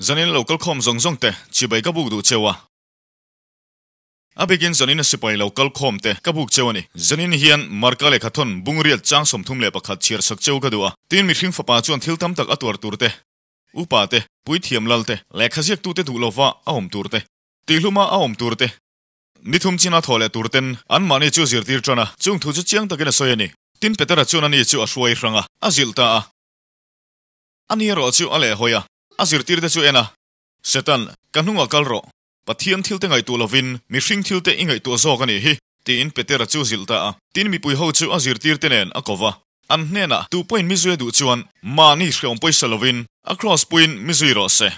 Zanin lo kal khawm zawng zawng te chibai ka buk duh cheu a. A bikin zanin a sipai lo kal khawm te ka buk cheu a ni. Zanin hian Marka lehkha thawn bungriat chang 31 chhiar sak cheu ka duh a. Tin mihring fapa chuan thil tam tak a tuar tur te, upa te, puithiam lal te, lehkha ziaktu te duh lova a awm tur te, tihluma a awm tur te, ni thum china thaw leh tur ten anmahni chu zirtir tan a, chung thu chu chiang takin a sawi a ni. Tin Petera chuan ani chu a hruai hrang a, a zilh ta a. Ani erawh chu a lehhawi a, a zirtirte chu en a, Setan, ka hnungah kal rawh. Pathian thilte ngaihtuah lovin mihring thilte i ngaihtuah zawk a nih hi, tiin Petera chu zilh ta a. Tin mipui ho chu a zirtirte nen a ko va. An hnenah, Tu pawhin mi zui a duh chuan mahni hreawm pawisa lovin a kraws puiin mi zui rawh se.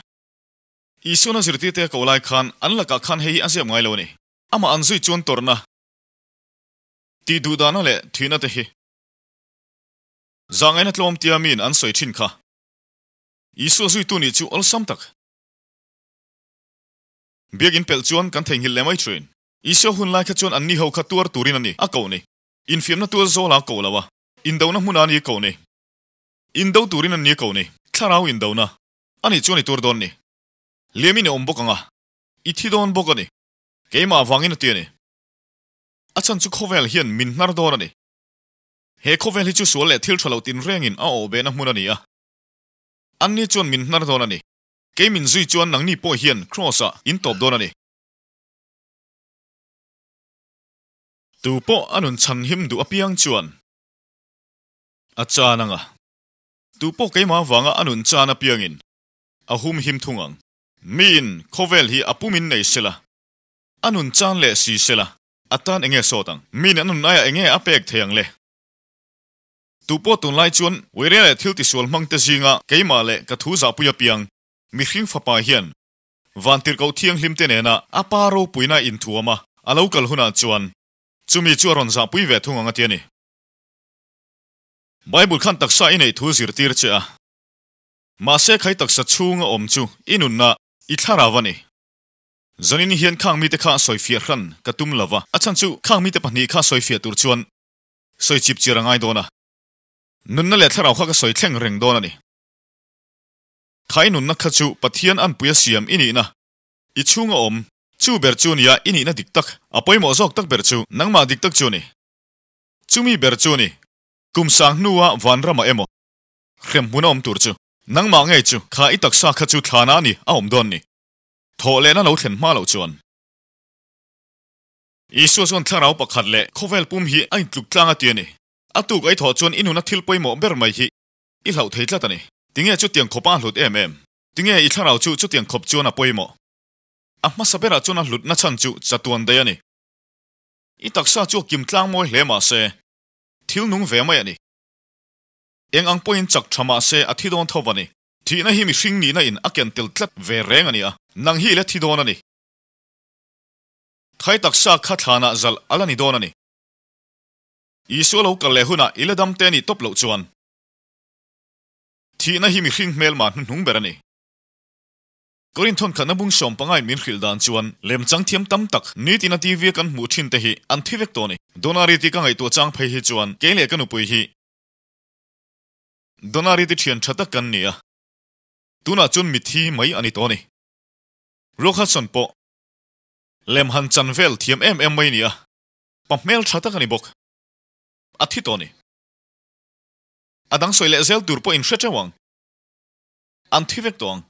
Isuan a zirtirte a ko lai khan an lakah khan hei hi a ziap ngai lo a ni. Amah an zui chuan tawrhna, tih duhdahna leh thihna te hi zahngaihna tlawm tia miin an sawi thin kha Isua zuitu nih chu awlsam tak. Biakinn pelh chuan kan theihnghilh leh mai thin. Isua hun lai kha chuan anni ho kha tuar turin a ni a koh ni. Infiamna tual zawla a koh lo a, indona hmuna a ni a koh ni. Indo turin an ni a koh ni. Thlarau indona a nih chuan i tuar dawn ni. Liamin i awm bawk ang a, i thi dawn bawk a ni. Keimah avangin a ti a ni. A chhan chu khawvel hian min hnar dawn a ni. He khawvel hi chu sual leh thil tha lo tinrengin a awh behna hmun a ni a. Anni chuan min hnar dawn a ni. Kei min zui chuan nangni pawh hian Kraws-ah in tawp dawn a ni. Tu pawh a nun chhan him duh apiang chuan a chan ang a, tu pawh keimah avanga a nun chan apiangin a hum him thung ang. Miin khawvel hi a pumin nei sela, a nun chan leh si sela, a tan enge sawt ang? Miin a nun aiah enge a pek thei ang le? Tu pawh tunlai chuan Uire leh thil tisual hmangte zinga keimah leh ka thu zahpui apiang mihring fapa hian vantirhkoh thianghlimte nena a pa ropuina inthuam a, a lo kal hunah chuan chumi chu a rawn zahpui ve thung ang a ti a ni. Bible khan taksa i neih thu zirtir che a, mahse khai taksa chhunga awm chu i nunna i thlarau a ni. Zanin hian khang mite kha sawifiah hran ka tum lova, a chhan chu khang mite pahnih kha sawifiah tur chuan Sawi chip chir a ngai dawn a. Nunna leh thlarau kha ka sawi thleng reng dawn a ni. Khai nunna kha chu Pathian anpui a siam i nihna, i chhunga awm, chu ber chu nia i nihna dik tak, a pawimawh zawk tak ber chu nangmah dik tak chu a ni. Chumi ber chu a ni, kum sang hnua vanramah emaw hremhmun a awm tur chu, nangmah ngei chu kha i taksa kha chu thlana a ni a awm dawn ni. Thawh lehna lo thlen hma loh chuan. Isua chuan thlarau pakhat leh khawvel pum hi a intluk tlang a ti a ni. A tuk ai thawh chuan i nuna thil pawimawh ber mai hi i hlauh thei tlat a ni. Tinge chutiang khawpa a hlut em em? Tinge i thlarau chu chutiang khawp chuan a pawimawh? A hmasa berah chuan a hlutna chhan chu chatuan daih a ni. I taksa chu a kim tlang mawi hle mah se, thil nung ve mai a ni. Eng ang pawhin chak tha mah se a thi dawn tho a ni. Thihna hi mihring nihna in a ken tel tlat ve reng a ni a, nang hi i la thi dawn a ni. Khai taksa kha thlanah zalh a la ni dawn a ni. Isua lo kal leh hunah i la dam te nih tawp loh chuan thihna hi mihring hmelma hnuhnung ber a ni. Korin thawnkhatna bung 15 in min hrilh dan chuan lemchang thiam tam tak nitina TV a kan hmuh thin te hi an thi vek tawh a ni. Donari tih ka ngaihtuah chang phei hi chuan kei leh ka nupui hi Donari ti thian tha tak kan ni a, tunah chuan mithi mai a ni tawh a ni. Rock Hudson pawh Lem han chan vel thiam em em mai nia, pa hmel tha tak a ni bawk. A thi tawh a ni. A dang sawi leh zel tur pawh in hre teuh ang. An thi vek tawh ang.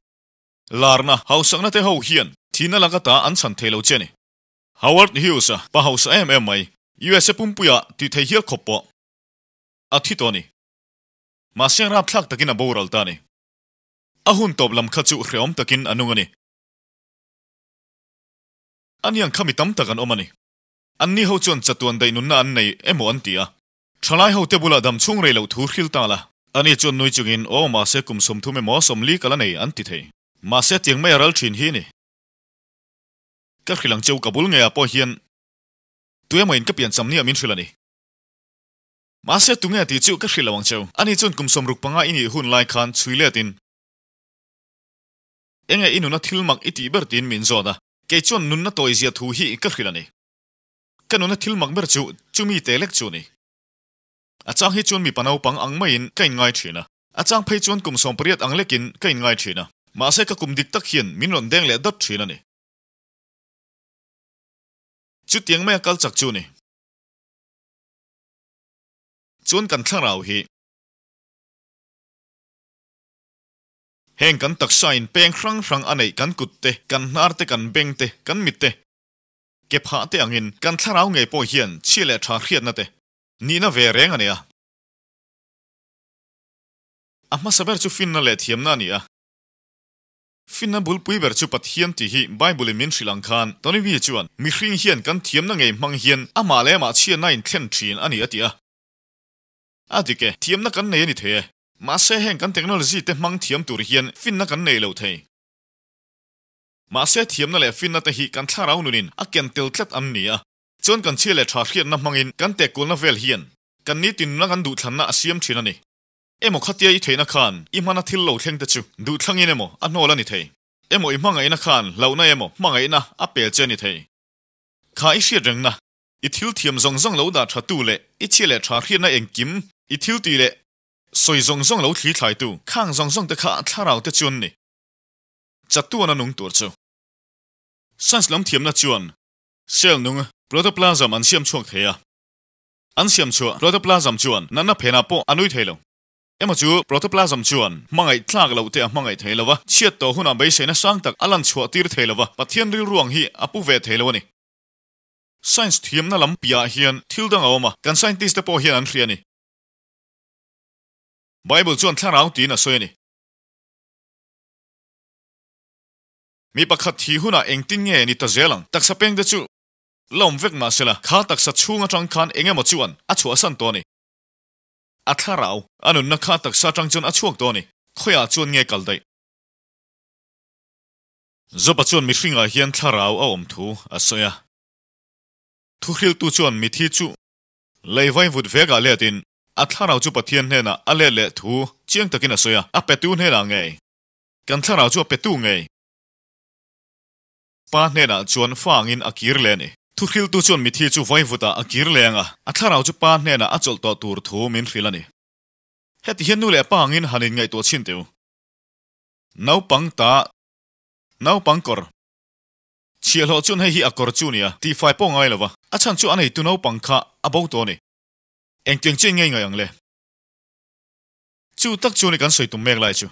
Larna, hausakna te ho hian thihna lak ata an chhan thei lo che a ni. Howard Hughes a pa hausa em em mai, USA pumpuia tih thei hial khawp pawh a thi tawh a ni. Mahse rapthlak takin a boral ta a ni. A hun tawp lam kha chu hrehawm takin a nung a ni. A niang kha mi tam tak an awm a ni. Anni ho chuan chatuan daih nunna an nei emaw an ti a. Thalai ho te bulah dam chhung rei loh thu hril ta la. Ani chuan nui chungin, Aw, mahse kum 30 emaw 40 kal a nei an ti thei. Mahse tiang mai a ral thin hi ni. Ka hrilh ang cheu ka bul ngeiah pawh hian tu emaw in ka piancham nia min hrilh a ni. Mahse tunge tih chu ka hrilh lo ang cheu. Ani chuan kum 65 i nih hun lai khan chhui let in. Enge i nuna thil mak i tih ber tiin min zawt a, kei chuan nunna tawi zia thu hi ka hrilh a ni. Ka nuna thil mak ber chu chumi te lek chu a ni. A chang hi chuan mipa naupang ang maiin ka inngai thin a, a chang phei chuan kum 18 ang lekin ka inngai thin a. Mahse ka kum dik tak hian min rawn deng leh dawt thin a ni. Chutiang mai a kal chak chu ni. Chuan kan thlarau hi. Heng kan taksa in peng hrang hrang a neih kan kut te, kan hnar te, kan beng te, kan mit te, ke phah te angin kan thlarau ngei pawh hian chhia leh tha hriatna te nihna ve reng a nei a. A hmasa ber chu finna leh thiamna a ni a. Finna bulpui ber chu Pathian tih hi Bible in min hrilh ang khan Tony B chuan mihring hian kan thiamna ngei hmang hian amah leh amah chhiatna in thlen thin a ni a ti a. A dik e, thiamna kan nei a ni thei e. Mahse heng kan technology te hmang thiam tur hian finna kan nei lo thei. Mahse thiamna leh finna te hi kan thlarau nunin a ken tel tlat an ni a. Chuan kan chhia leh tha hriatna hmangin kan tehkulna vel hian kan nitin nuna kan duhthlanna a siam thin a ni. Emaw khatia i theihna khan i hmana thil lo thleng te chu duhthlangin emaw a hnawl a ni thei. Emaw i hmangaihna khan hlauhna emaw hmangaihna a pel che a ni thei. Kha i hriat rengna, i thil thiam zawng zawng lo dah tha tu leh i chhia leh tha hriatna engkim, i thil tih leh sawi zawng zawng lo thli thlai tu khang zawng zawng te kha thlarau te chuan ni. Chatuan a nung tur chu. Science lam thiamna chuan cell nung protoplasm an siam chhuak thei a. An siam chhuah protoplasm chuan natna phenah pawh a nui thei lo. Emaw chu protoplasm chuan hmangaih tlak loh te a hmangaih thei lo va, chhiat tawh hunah beiseina sang tak a lan chhuah tir thei lo va, Pathian rilruang hi a pu ve thei lo a ni. Science thiamna lam piahah hian thil dang a awm a, kan scientist te pawh hian an hria a ni. Bible chuan thlarau tiin a sawi a ni. Mi pakhat thi hunah engtin nge ni ta zel ang? Taksa peng te chu La awm vek mahsela, kha taksa chhung atang khan eng emaw chuan a chhuahsan tawh a ni. A thlarau, a nunna kha taksa atang chuan a chhuak tawh a ni. Khawiah chuan nge kal daih? Job-a chuan mihringah hian thlarau a awm thu a sawi a. Thuhriltu chuan mithi chu lei vaivut vekah letin a thlarau chu Pathian hnenah a let leh thu chiang takin a sawi a, a petu hnenah ngei. Kan thlarau chu a petu ngei. Pa hnenah chuan fa angin a kir leh a ni. Thuhriltu chuan mithi chu vaivutah a kir leng a, a thlarau chu pa hnenah a chawlh tawh tur thu min hrilh a ni. Heti hian nu leh pa angin han inngaihtuah chhin teh u. Naupang ta, naupang kawr. Chhiahhlawh chuan hei hi a kawr chu nia, tihfai pawh ngai lo va, a chhan chu a neitu naupang kha a bo tawh a ni. Engtiang chiah ngei ngai ang le? Chu tak chu ni kan sawi tum mek lai chu.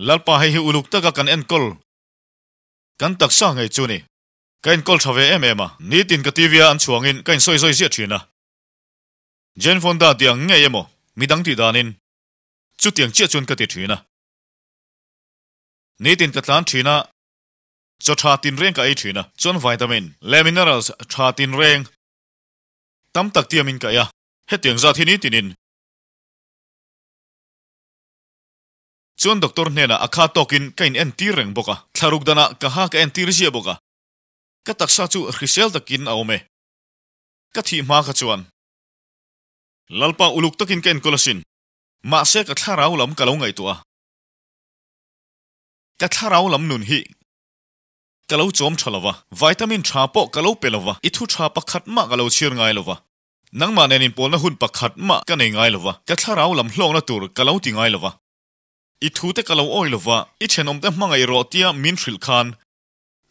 Lalpa hei hi uluk taka kan enkawl. Kan taksa ngei chu ni. Ka enkawl tha ve em em a, nitin ka TV a an chhuangin ka insawi zawi ziah thin a. Jane Fonda tih ang ngei emaw midang tih danin chutiang chiah chuan ka ti thin a. Nitin ka tlan thin a, chaw tha tinreng ka ei thin a, chuan vitamin leh minerals tha tinreng tam tak tiamin ka ei a, hetiang zat hi nitinin. Chuan doctor hnenah a kha tawkin ka in entir reng bawk a, thlaruk danah ka ha ka entir ziah bawk a. Ka taksa chu hrisel takin a awm e. Ka thih hma kha chuan. Lalpa uluk takin ka enkawl asin. Mahse ka thlarau lam ka lo ngaihtuah a. Ka thlarau lam nun hi ka lo chawm tha lova, vitamin tha pawh ka lo pe lova, i thu tha pakhat mah ka lo chhiar ngai lova. Nangmah nen inpawlna hun pakhat mah ka nei ngai lova, ka thlarau lam hlawkna tur ka lo ti ngai lova. I thute ka lo awi lova, i thenawmte hmangaih rawh tia min hrilh khan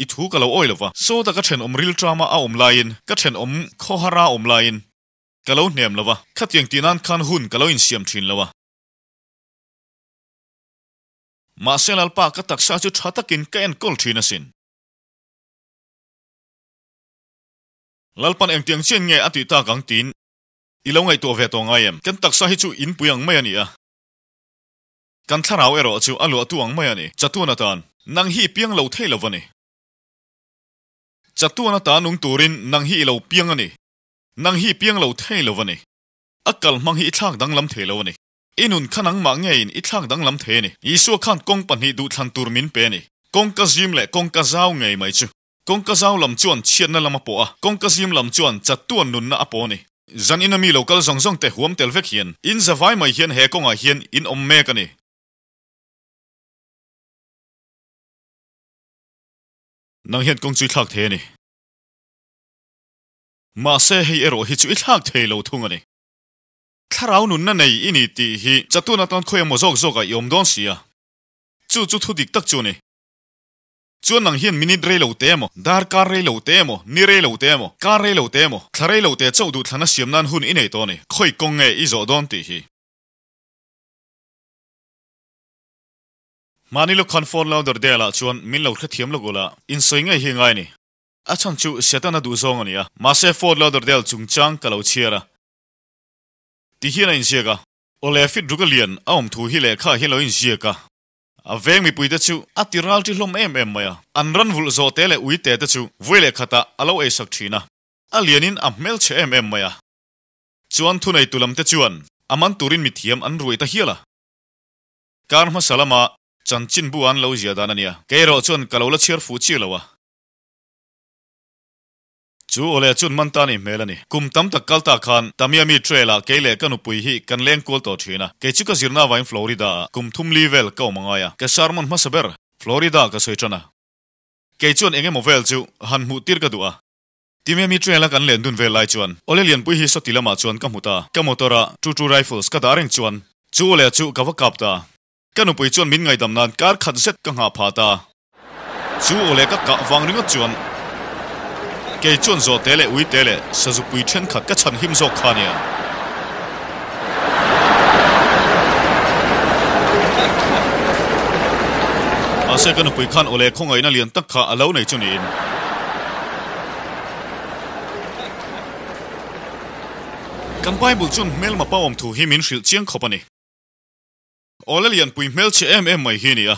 i thu ka lo awi lova. Sawta ka thenawm rilṭama a awm laiin, ka thenawm khawhara a awm laiin ka lo hnem lova, khatiang tih nan khan hun ka lo insiam ṭhin lo a. Mahse Lalpa ka taksa chu ṭha takin ka enkawl ṭhin asin. Lalpan engtiang chian nge a tih tak ang tiin i lo ngaihtuah ve tawh ngai em? Kan taksa hi chu inpui ang mai a ni a, kan thlarau erawh chu a luahtu ang mai a ni. Chatuan atan nang hi i piang lo thei lo va ni. Chatuan atan nung turin nang hi i lo piang a ni. Nang hi i piang lo thei lo va ni. A kal hmang hi i thlak danglam thei lo a ni. I nun kha nangmah ngeiin i thlak danglam thei a ni. Isua khan kawng pahnih duhthlan tur min pe a ni. Kawngka zim leh kawngka zau ngei mai chu. Kawngka zau lam chuan chhiatna lam a pawh a, kawngka zim lam chuan chatuan nunna a pawh a ni. Zan ina mi lo kal zawng zawng te huam tel vek hian in zavai mai hian he kawngah hian in awm mek a ni. Nang hian kawng chu i thlak thei a ni. Mahse hei erawh hi chu i thlak thei lo thung a ni. Thlarau nunna nei i ni tih hi chatuan atan khawi emaw zawk zawkah i awm dawn si a. Chu chu thu dik tak chu a ni. Chuan nang hian minute rei lo te emaw, darkar rei lo te emaw, ni rei lo te emaw, kar rei lo te emaw, thla rei lo te chauh duhthlana siam nan hun i nei tawh a ni. Khawi kawng nge i zawh dawn tih hi. Mahni lawk khan Fort Lauderdale ah chuan min lo hrethiam lawk ula, insawi ngei hi ngai a ni. A chhan chu Setana duhzawng a ni a, mahse Fort Lauderdale chungchang ka lo chhiar a. Ti hian a inziak a. Awle fit ruka lian a awm thu hi lehkha hian lo inziak a. A veng mipuite chu a ti ral ṭi hlawm em em mai a. An ran vulh zawh te leh ui te te chu vawi leh khatah a lo eisak ṭhin a. A lianin a hmelchhe em em mai a. Chuan thuneitu lam te chuan a man turin mithiam an ruai ta hial a. Kar hmasa lama chanchinbu an lo ziah dan a nia. Kei erawh chuan ka lo la chhiar fuh chiah lo a. Chu awle chuan man ta nih hmel a ni. Kum tam tak kal ta khan Tamiami Trail ah kei leh ka nupui hi kan leng kual tawh thin a. Kei chu ka zirna avangin Florida ah kum thum li vel ka awm a ngai a. Ka sermon hmasa ber Florida ka sawi tan a. Kei chuan eng emaw vel chu han hmuh tir ka duh a. Timiami Trail a kan len dun vel lai chuan awle lianpui hi sawti lamah chuan ka hmu ta. Ka motor a two two rifles ka dah reng chuan chu awle chu ka va kap ta. Ka nupui chuan min ngaidam nan kar khat zet ka nghah phah ta. Chu awle ka kah vang ringawt chuan kei chuan zawhte leh uite leh sazupui thenkhat ka chhan him zawk kha a nia. Mahse ka nupui khan awle khawngaihna lian tak kha a lo nei chu niin. Kan Bible chuan hmelma pa awm thu hi min hrilh chiang khawp a ni. Awle lianpui hmelchhe em em mai hi a ni a.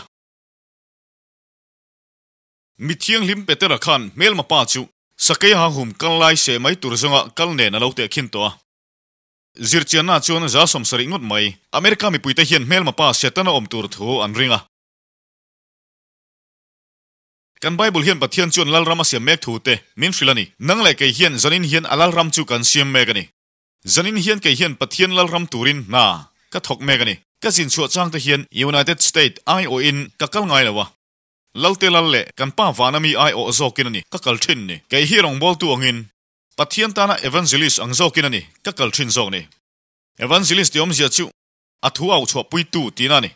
Mi thianghlim Petera khan hmelma pa chu sakei ha hum kal lai seh mai tur zawnga kal nen a lo tehkhin tawh a. Zirchianna chuan 70% ngawt mai America mipuite hian hmelma pa Setana awm tur thu an ring a. Kan Bible hian Pathian chuan Lalram a siam mek thu te min hrilh a ni. Nang leh kei hian zanin hian a Lalram chu kan siam mek a ni. Zanin hian kei hian Pathian Lalram turin hna ka thawk mek a ni. Ka zin chhuah chang te hian United State aiawhin ka kal ngai lo a. Lalte lal leh kan pa vana mi aiawh zawkin a ni ka kal thin ni. Kei hi rawngbawltu angin Pathian tana evangelist ang zawkin a ni ka kal thin zawk ni. Evangelist ti awmzia chu a thu au chhuahpuitu tihna a ni.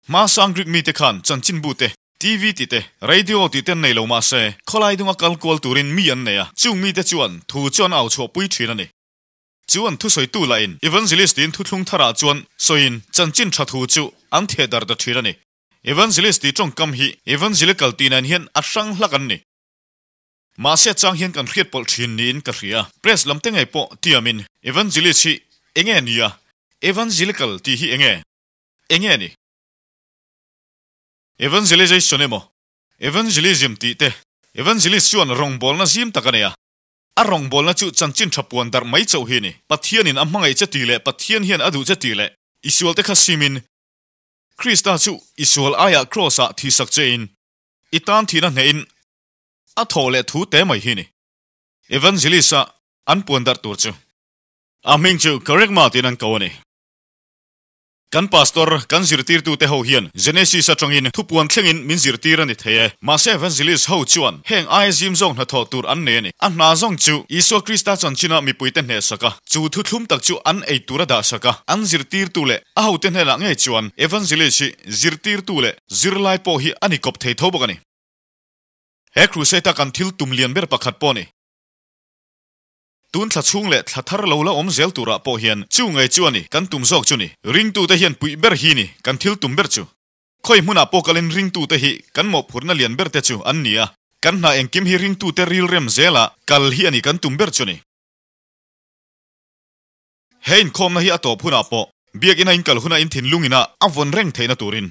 Hmasang Greek mite khan chanchinbu te, TV tih te, radio tih te an nei lo mahse khawlai dunga kal kual turin mi an nei a, chung mite chuan thu chu an au chhuahpui thin a ni. Chu an thusawitu lahin Evangelist tiin thuthlung tharah chuan sawiin chanchin tha thu chu an theh dar ta thin a ni. Evangelist tih tawngkam hi Evangelical tih nen hian a hrang hlak an ni. Mahse a chang hian kan hriat pawlh thin niin ka hria. Press lam te ngei pawh tiamin Evangelist hi enge nia? Evangelical tih hi enge? Enge ni? Evangelization emaw Evangelism tih te Evangelist chuan rawngbawlna zim tak a nei a. A rawngbawlna chu chanchin tha puan darh mai chauh hi a ni. Pathianin a hmangaih che tih leh Pathian hian a duh che tih leh i sualte kha simin Krista chu i sual aiah Kraws-ah thihsak chein i tan thihna hnehin a thawh leh thu te mai hi a ni. Evangelist-a an puan darh tur chu. A hming chu Kerygma tiin an ko a ni. Kan pastor, kan zirtirtute ho hian Genesis atangin thupuan thlengin min zirtir a ni thei e. Mahse evangelist ho chuan heng aia zim zawk hnathawh tur an nei a ni. A hna zawng chu Isua Krista chanchina mipuite hnehsak a, chu thuthlum tak chu an ei tur a dahsak a, an zirtirtu leh a hote hnenah ngei chuan evangelist hi zirtirtu leh zirlai pawh hi a ni kawp thei tho bawk a ni. He crusade-a kan thil tum lian ber pakhat pawh a ni. Tun thla chhung leh thla thar lo la awm zel turah pawh hian chu ngei chu a ni, kan tum zawk chu ni. Ringtute hian puih ber hi ni, kan thil tum ber chu. Khawi hmunah pawh kalin ringtute hi kan mawhphurhna lian ber te chu an ni a, kan hna engkim hi ringtute rilrem zela kal hi a ni kan tum ber chu ni. He inkhawmna hi a tawp hunah pawh biakina in kal huna in thinlung ina a vawn reng theihna turin.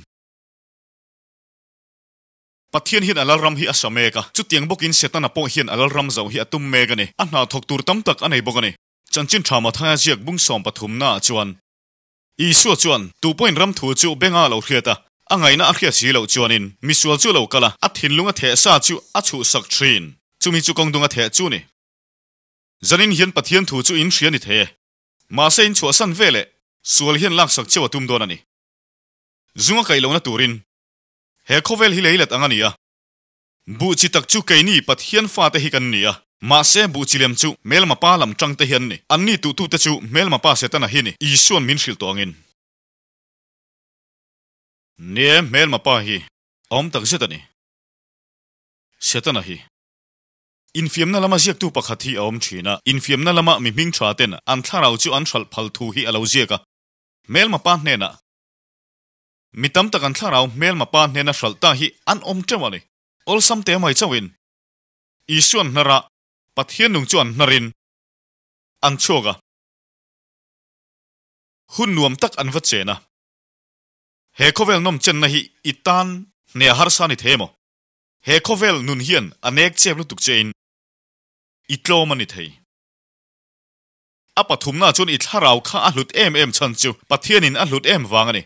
Pathian hian a lalram hi a sa mek a, chutiang bawkin Setana pawh hian a lalram zauh hi a tum mek a ni. A hna thawk tur tam tak a nei bawk a ni. Chanchin tha Mathaia ziak bung 13 naah chuan Isua chuan, Tu pawhin ram thu chu benga a lo hriat a, a ngaihna a hriat si loh chuanin misual chu a lo kal a, a thinlung a theh sa chu a chhuhsak thin. Chumi chu kawng dung a theh chu ni. Zanin hian Pathian thu chu in hria ni thei e. Mahse in chhuahsan ve leh sual hian laksak cheu a tum dawn a ni. Zung a kaih lohna turin He khawvel hi leilet ang a ni a, buh chi tak chu keini Pathian fate hi kan ni a, mahse buh chi lem chu hmelma pa lam tang te hi an ni. Anni tuhtute chu hmelma pa Setana hi ni, Isua'n min hrilh tawh angin. Ni e, hmelma pa hi. A awm takzet a ni. Setana hi. Infiamna lama ziaktu pakhat hi a awm thin a, infiamna lama mi hming tha ten an thlarau chu an hralh phal thu hi a lo ziak a. Hmelma pa hnenah mi tam tak an thlarau hmelma pa hnena hralh ta hi an awm teuh a ni. Awlsam te mai chauhin Isuan hnar a, Pathian nung chu an hnarin an chhuak a, hun nuam tak an va chen a. He khawvel nawm chenna hi i tan hneh a harsa ni thei emaw? He khawvel nun hian a nek chep lutuk chein i tlawm a ni thei. A pathumna chuan i thlarau kha a hlut em em chhan chu Pathianin a hlut em vang a ni.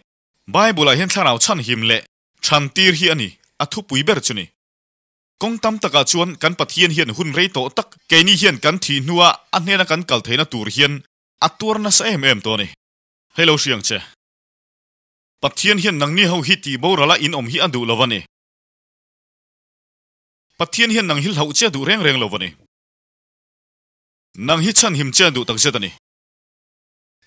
Bible-ah hian thlarau chhanhim leh chhantir hi a ni, a thupui ber chu ni. Kawng tam takah chuan kan Pathian hian hun rei tawh tak keini hian kan thih hnua a hnena kan kal theihna tur hian a tuar nasa em em tawh a ni. Hei lo hriang che. Pathian hian nangni ho hi tih borala in awm hi a duh lo a ni. Pathian hian nang hi hlauh che a duh reng reng lo a ni. Nang hi chhanhim che a duh takzet a ni.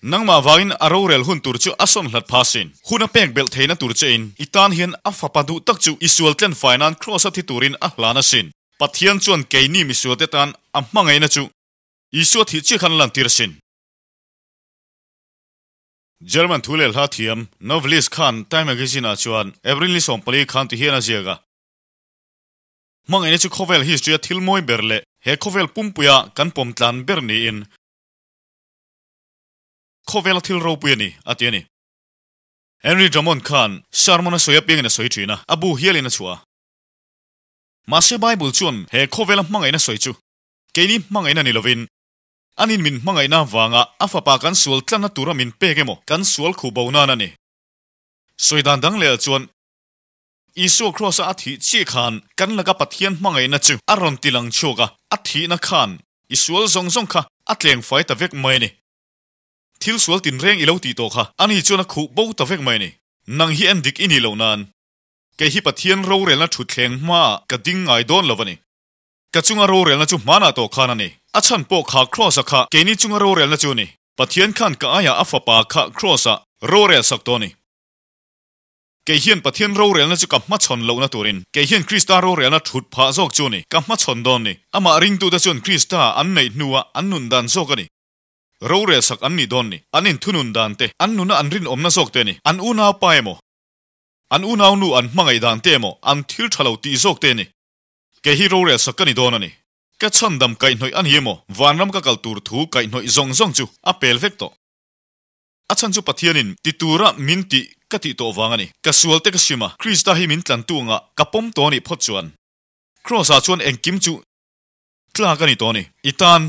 Nangmah vangin a rorel hun tur chu a sawn hlat pha sin. Hun a pek belh theihna tur che in i tan hian a fapa duh tak chu i sual tlen fai nan Kraws a thi turin a hlan a sin. Pathian chuan keini misualte tan a hmangaihna chu Isua thih chiah khan a lantir a sin. German thu leh hla thiam novelist khan Time Magazine ah chuan April ni 14 khan ti hian a ziak a, Hmangaihna chu khawvel history a thil mawi ber leh he khawvel pumpuia kan pawm tlan ber niin khawvel a thil ropui a ni, a ti a ni. Henry Drummond khan sermon a sawi apiangin a sawi thin a, a bu hialin a chhuah a. Mahse Bible chuan he khawvela hmangaihna sawi chu keini hmangaihna ni lovin Anin min hmangaihna vanga a fapa kan sual tlanna tura min pek emaw kan sual khuh bo nan a ni. Sawi dan dang leh chuan Isua Kraws-a a thih chiah khan kan laka Pathian hmangaihna chu a rawn ti lang chhuak a, a thihna khan i sual zawng zawng kha a tleng fai ta vek mai a ni. Thil sual tinreng i lo tih tawh kha ani chuan a khuh bo ta vek mai a ni. Nang hi en dik i nih loh nan kei hi Pathian rorelna thutthleng hmaah ka ding ngai dawn lo a ni. Ka chunga rorelna chu hmanah tawh khan a ni. A chhan pawh kha Kraws-a kha keini chunga rorelna chu a ni. Pathian khan ka aiah a fapa kha Kraws-ah rorel sak tawh a ni. Kei hian Pathian rorelna chu ka hmachhawn lohna turin kei hian Krista rorelna thut phah zawk chu a ni. Ka hmachhawn dawn ni. Amah ringtute chuan Krista an neih hnua an nun dan zawk a ni. Rorel sak an nih dawn ni. An inthunun dan te, an nuna an rinawmna zawk te a ni. An unaupa emaw, an unaunu an hmangaih dan te emaw, an thil tha lo tih zawk te a ni. Kei hi rorel sak ka ni dawn a ni. Ka chhandam kaihhnawih a ni emaw, vanram ka kal tur thu kaihhnawih zawng zawng chu a pel vek tawh. A chhan chu Pathianin ti tura min tih ka tih tawh vang a ni. Ka sual te ka sim a, Krista hi min tlantu angah ka pawm tawh a nih phawt chuan. Kraws-ah chuan engkim chu tlak a ni tawh a ni. I tan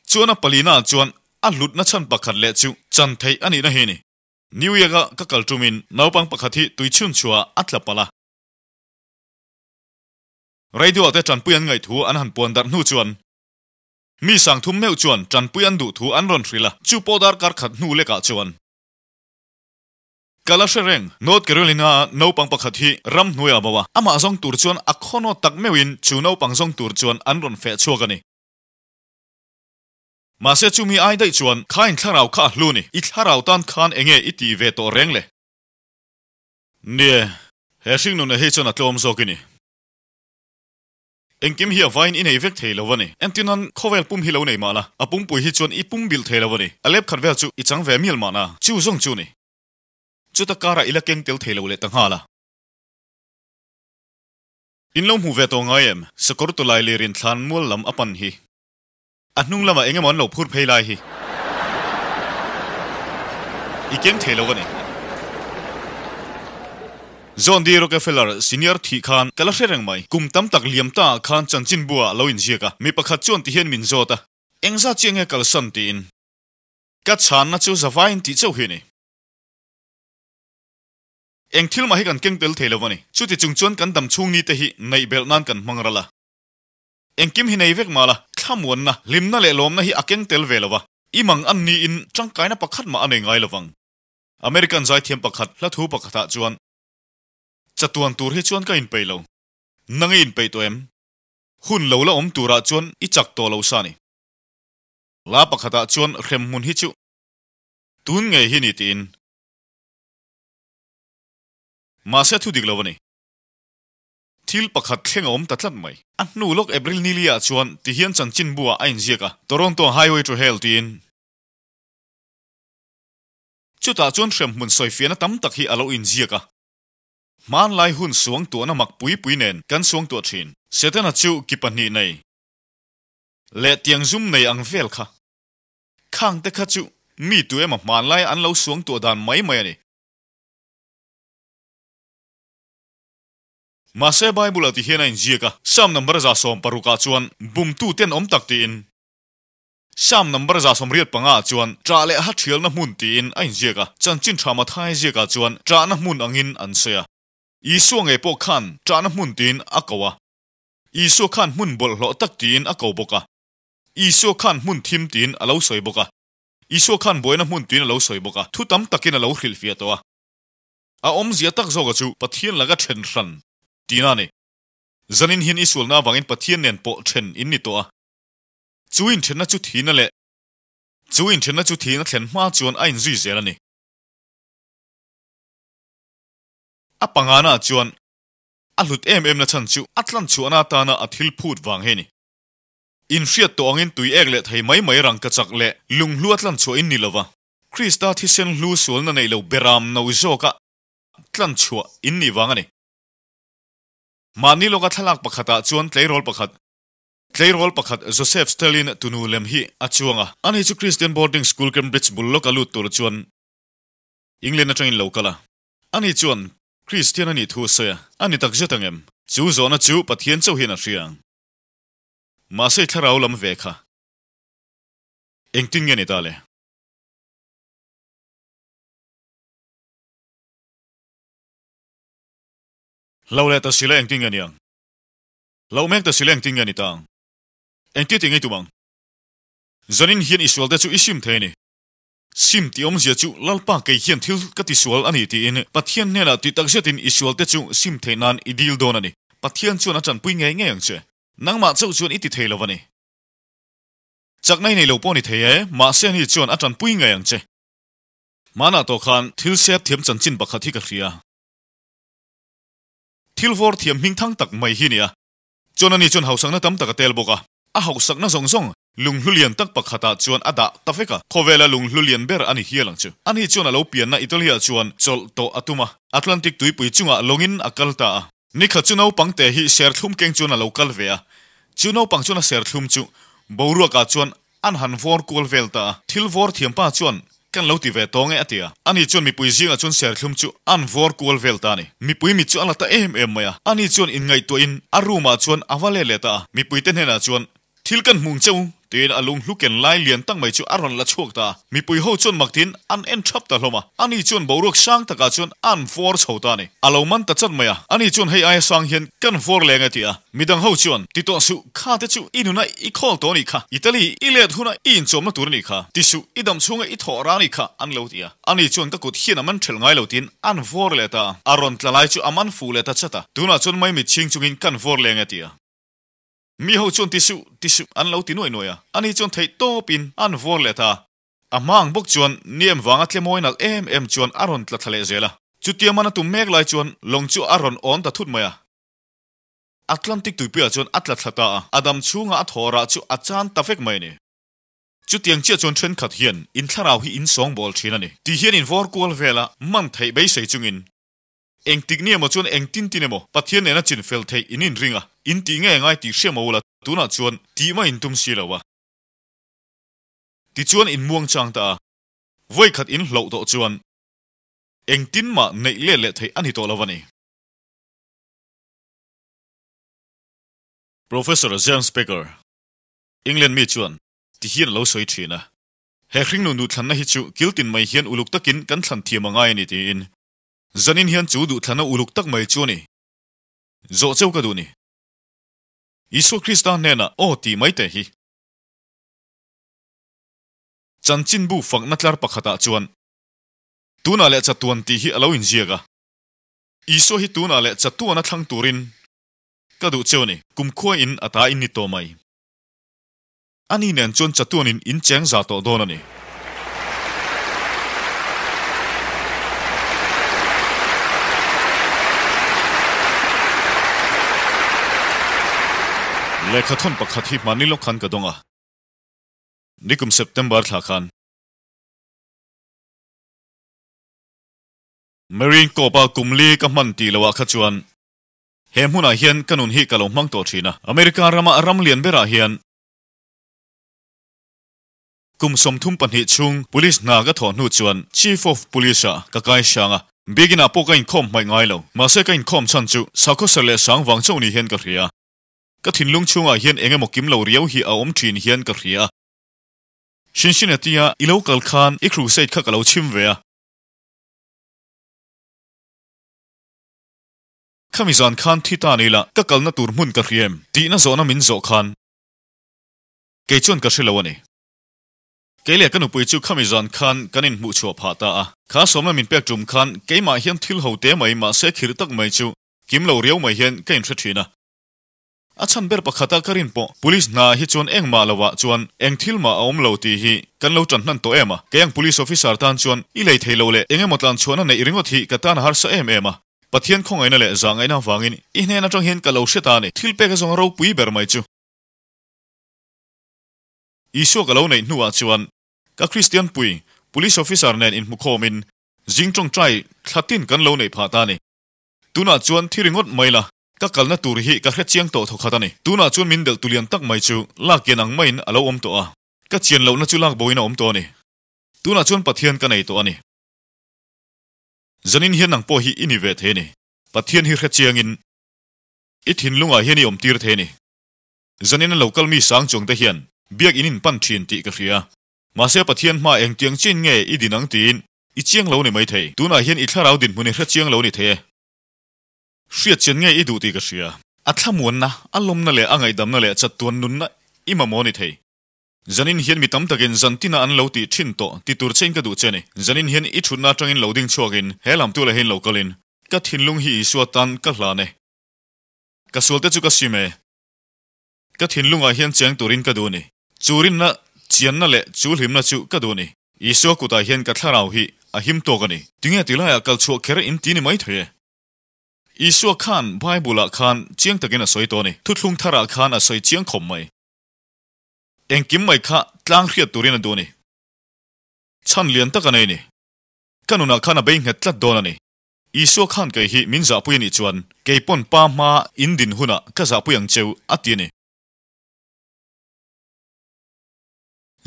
chuan a palina chuan a hlutna chhan pakhat leh chu chan theih a nihna hi a ni. New York-a ka kal tumin naupang pakhat hi tuichhun chhuah a tla palh a. Radio te tanpui an ngaih thu an han puan darh hnu chuan mi sangthum meuh chuan tanpui an duh thu an rawn hrilh a, chu pawh darkar khat hnu lekah chuan ka la hre reng. North Carolina a naupang pakhat hi ram hnuaiah a bo a, amah zawng tur chuan a khawnawt tak meuhin chu naupang zawng tur chuan an rawn feh chhuak a ni. Mahse chumi ai daih chuan kha in thlarau kha a hlu ni, i thlarau tan khan enge i tih ve tawh reng le? Nie, he hringnuna hi chuan a tlawm zawk i ni. Engkim hi a vain i nei vek thei lo a ni. Entirnan, khawvel pum hi lo nei mah la, a pumpui hi chuan i pum bilh thei lo a ni. A lep khat vel chu i chang ve mial mahna, chu zawng chu ni. Chuta karah i la keng tel thei lo leh ta nghal a. In lo hmu ve tawh ngai em? Sakawr tawlai lirin thlan mual lam a pan hi. A hnung lamah eng emaw an lo phur phei lai hi i keng thei lo a ni. John D. Rockefeller senior thih khan ka la hre reng mai. Kum tam tak liam ta ah khan chanchinbu ah lo inziak a, mi pakhat chuan ti hian min zawt a, Engzat chiah nge kalsan tiin ka chhanna chu zavaiin tih chauh hi a ni. Eng thil mah hi kan keng tel thei lo a ni. Chuti chung chuan kan dam chhung ni te hi neih belh nan kan hmang ral a. Engkim hi nei vek mah la, thlamuanna, hlimna leh lawmna hi a keng tel ve lo va, i mang an niin tangkaina pakhat mah a nei ngai lo vang. American zaithiam pakhat hla thu pakhatah chuan, Chatuan tur hi chuan ka inpeih lo. Nang i inpeih tawh em? Hun lo la awm turah chuan i chak tawh lo sa ni. Hla pakhatah chuan hremhmun hi chu tun ngei hi ni tiin. Mahse a thu dik lo a ni. Thil pakhat thleng a awm ta tlat mai. A hnu lawk April ni li ah chuan tihian chanchinbu ah a inziak a, Toronto Highway to Hell tiin. Chutah chuan hremhmun sawifiahna tam tak hi a lo inziak a. Hmanlai hun suangtuahna mak pui pui nen kan suangtuah thin. Setana chu ki pahnih nei leh tiang zum nei ang vel kha. Khang te kha chu mi tu emaw hmanlaia an lo suangtuah dan mai mai a ni. Mahse Bible-ah ti hian a inziak a, Psalm number 160 ah chuan bumtu ten awm tak tiin, Psalm number 85 ah chuan ṭah leh ha ṭhialna hmun tiin a inziak a, chanchin ṭha Matthai ziakah chuan ṭahna hmun angin an sawi a. Isua ngei pawh khan ṭahna hmun tiin a ko a. Isua khan hmun bawlhhlawh tak tiin a ko bawk a. Isua khan hmun thim tiin a lo sawi bawk a. Isua khan buaina hmun tiin a lo sawi bawk a. Thu tam takin a lo hrilhfiah tawh a. A awmzia tak zawka chu Pathian laka then hran tihna a ni. Zanin hian i sualna avangin Pathian nen pawh then in ni tawh a. Chu inthenna chu thihna leh chu inthenna chu thihna thlen hma chuan a inzui zel a ni. A pangana chuan a hlut em em na chhan chu a tlan chhuahna atana a thil phut vang hi a ni. Inhriat tawh angin tui ek leh thei mai mai rangka chak leh lunghlu a tlan chhuah in ni lova. Krista thisen hlu sualna neih lo beram no zawka tlan chhuah in nih vang a ni. Mahni lawka thlalak pakhatah chuan tleirawl pakhat, tleirawl pakhat Joseph Stalin tunu lem hi a chuang a. Ani chu Christian Boarding School Cambridge bul lawka lut tur chuan England atangin lo kal a. Ani chuan Christian a nih thu a sawi a, a ni takzet ang em? Chu zawhna chu Pathian chauh hian a hria ang. Mahse thlarau lam ve kha engtin nge ni ta le? Hlo leh ta sila engtin nge niang? Hlo mek ta sila engtin nge ni ta ang? Engtia ti ngei tum ang? Zanin hian i sualte chu i sim thei a ni. Sim tih awmzia chu Lalpa kei hian thil ka ti sual a ni tiin Pathian hnenah tih takzetin i sualte chu sim theih nan i dil dawn a ni. Pathian chuan a tanpui ngei ngei ang che. Nangmah chauh chuan i ti thei lo a ni. Chakna i nei lo pawh ni thei e, mahse ani chuan a tanpui ngei ang che. Hmanah tawh khan thil sep thiam chanchin pakhat hi ka hria. Thil vawr thiam hming thang tak mai hi nia. Chuan ani chuan hausakna tam tak a tel bawk a. A hausakna zawng zawng lunghlu lian tak pakhatah chuan a dah ta vek a. Khawvela lunghlu lian ber a ni hial ang chu. Ani chuan a lo pianna Italy-ah chuan chawlh tawh a tum a. Atlantic tuipui chungah lawngin a kal ta a. Nikhat chu naupang te hi serthlum keng chuan a lo kal ve a. Chu naupang chuan a serthlum chu boruakah chuan an han vawr kual vel ta a. Thil vawr thiam pa chuan kan lo ti ve tawng e a ti a. Ani chuan mipui zingah chuan serthlum chu an vawr kual vel ta a ni. Mipui mit chu a la ta em em mai a. Ani chuan inngaihtuahin a room ah chuan a va let leh ta a. Mipuite hnenah chuan Thil kan hmung cheu, tiin a lung hluken lai lian tak mai chu a rawn la chhuak ta a. Mipui ho chuan maktin an en thap ta hlawm a. Ani chuan boruak sang takah chuan an vawr chho ta a ni. A lo man ta chat mai a. Ani chuan hei aia sang hian kan vawr leng e ti a. Midang ho chuan, Ti tawh suh, kha te chu i nuna i khawl tawh a nih kha. Italy i let huna i inchawmna tur a nih kha. Ti suh, i dam chhunga i thawh rang a nih kha, an lo ti a. Ani chuan ka kut hian a man ṭhelh ngai lo tiin an vawr leh ta a. A rawn tla lai chu a man fuh leh ta chat a. Tunah chuan maimit chhing chungin kan vawr leng e ti a. Mi ho chuan ti suh, ti suh an lo ti nuai nuai a, ani chuan theih tawpin an vawr leh ta a. A hma ang bawk chuan Niem vanga tlemawi nalh em em chuan a rawn tla thla leh zel a. Chutia man a tum mek lai chuan lawng chu a rawn awn ta thut mai a. Atlantic tuipuiah chuan a tla thla ta a, a dam chhunga a thaw rah chu a chan ta vek mai a ni. Chutiang chiah chuan thenkhat hian in thlarau hi in sawngbawl thin a ni. Ti hian in vawr kual vel a, man theih beisei chungin Engtik ni emaw chuan engtin tin emaw Pathian nena chin fel theih in inring a, in tih nge ngai tih hria maw ula tunah chuan tih mah in tum si lo a. Tichuan in muang chang ta a, vawikhat in hloh tawh chuan engtin mah neih let leh theih a ni tawh lo a ni. Professor James Packer, England mi chuan ti hian a lo sawi thin a, He hringnun duhthlanna hi chu kiltin mai hian uluk takin kan thlan thiam a ngai a ni tiin. Zanin hian chu duhthlanna uluk tak mai chu a ni. Zawh cheu ka duh ni. Isua Krista hnenah aw tih mai teh hi. Chanchinbu fakna tlar pakhatah chuan tunah leh chatuan tih hi a lo inziak a. Isua hi tunah leh chatuana thlang turin ka duh cheu a ni. Kumkhua in a ta in ni tawh mai. Ani nen chuan chatuanin in cheng za tawh dawn a ni. Lehkhathawn pakhat hi hmanni lawk khan ka dawng a, nikum September thla khan. Marine Corps-a kum li ka hman tih loh ah kha chuan he hmunah hian ka nun hi ka lo hmang tawh thin a. America rama ram lian berah hian kum 32 chhung Police hna ka thawh hnu chuan Chief of Police-ah ka kai hrang a. Biakinah pawh ka inkhawm hmaih ngai lo. Mahse ka inkhawm chhan chu sakhaw ser leh sang vang chauh ni hian ka hria. Ka thinlung chhungah hian eng emaw kim lo riau hi a awm thin hian ka hria. Cincinnati-a i lo kal khan i crusade kha ka lo chhim ve a. Khami zan khan thi ta ni la ka kalna tur hmun ka hria em tihna zawhna min zawh khan kei chuan ka hre lo a ni. Kei leh ka nupui chu khami zan khan kan inhmuh chhuah phah ta a. Kha sawmna min pek tum khan keimah hian thil ho te mai mahse khirh tak mai chu kim lo riau mai hian ka inhre thin a. A chhan ber pakhata ka rin pawh Police hna hi chuan engmah lovah chuan eng thil mah a awm lo tih hi kan lo tan hnan tawh em a. Kei ang Police Officer tan chuan i lei thei lo leh eng emaw tlan chhuahna neih ringawt hi ka tan a harsa em em a. Pathian khawngaihna leh zahngaihna avangin i hnen atang hian ka lo hre ta a ni. Thil pek a zawng a ropui ber mai chu. Isua ka lo neih hnuah chuan ka Kristian pui Police Officer nen inhmukhawmin zing tawngtai thla tin kan lo neih phah ta a ni. Tunah chuan thi ringawt mai la, ka kalna tur hi ka hre chiang tawh thawkhat a ni. Tunah chuan min delh tulian tak mai chu lak kian ang maiin a lo awm tawh a, ka chian lohna chu lak boin a awm tawh a ni. Tunah chuan Pathian ka nei tawh a ni. Zanin hian nang pawh hi i ni ve thei a ni. Pathian hi hre chiangin i thinlungah hian i awm tir thei a ni. Zanin a lo kal mi sang chuangte hian biak in inpan thin tih ka hria. Mahse Pathian hma engtiang chin nge i din ang tiin i chiang lo ni maithei. Tunah hian i thlarau dinhmun i hre chiang lo ni thei e. Hriat chian nge i duh tih ka hria. A thlamuanna, a lawmna leh a ngaihdamna leh chattuan nunna i mamawh ni thei. Zanin hian mi tam takin zan tina an lo tih thin tawh ti tur chein ka duh che ni. Zanin hian i thutna atangin lo ding chhuakin he lam tu lehin lo kalin ka thinlung hi Isua tan ka hlan e. Ka sualte chu ka sim e. Ka thinlungah hian cheng turin ka duh ni. Chu rinna, chianna leh chu hlimna chu ka duh ni. Isua kutah hian ka thlarau hi a him tawk a ni. Tinge ti laiah kal chhuah kher in ti ni mai thei e. Isua khan Bible-ah khan chiang takin a sawi tawh a ni. Thuthlung tharah khan a sawi chiang khawp mai. Engkim mai kha tlang hriat turin a duh a ni. Chhan lian tak a nei ni. Ka nunah khan a bei nghet tlat dawn a ni. Isua khan kei hi min zahpui a nih chuan kei pawn pa hma in din hunah ka zahpui ang cheu a ti a ni.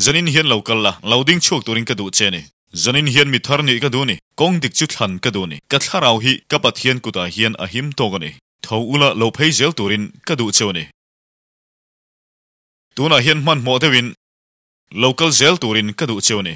Zanin hian lo kal la, lo ding chhuak turin ka duh che a ni. Zanin hian mi thar nih ka duh a ni, kawng dik chu thlan ka duh a ni. Ka thlarau hi ka Pathian kutah hian a him tawk a ni. Tho ula lo phei zel turin ka duh cheu a ni. Tunah hian hmanhmawh deuhin Lo kal zel turin ka duh cheu a ni.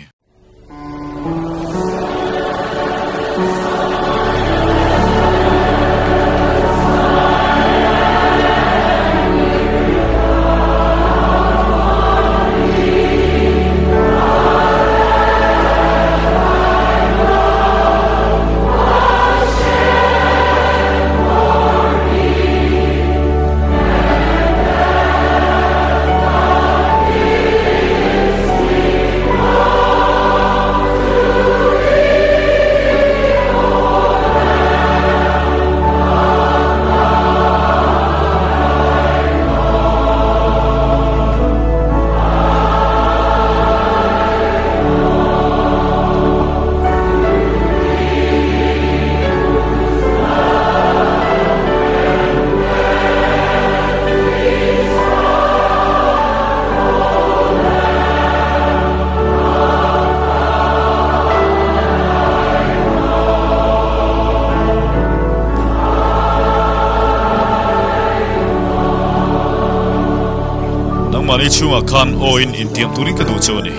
Nangmahni chhungah khan aw in intiam turin ka duh cheu a ni.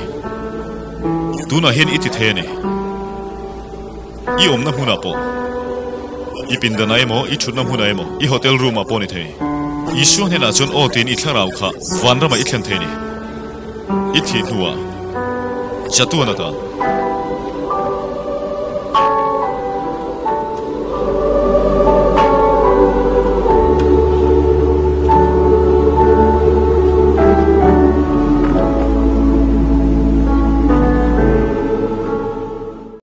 Tunah hian i ti thei a ni. I awmna hmunah pawh, i pindanah emaw, i thutna hmunah emaw, i hotel room ah pawh ni thei. Isua hnenah chuan aw tiin i thlarau kha vanramah i thlen thei ni. I thih hnuah chatuan atan.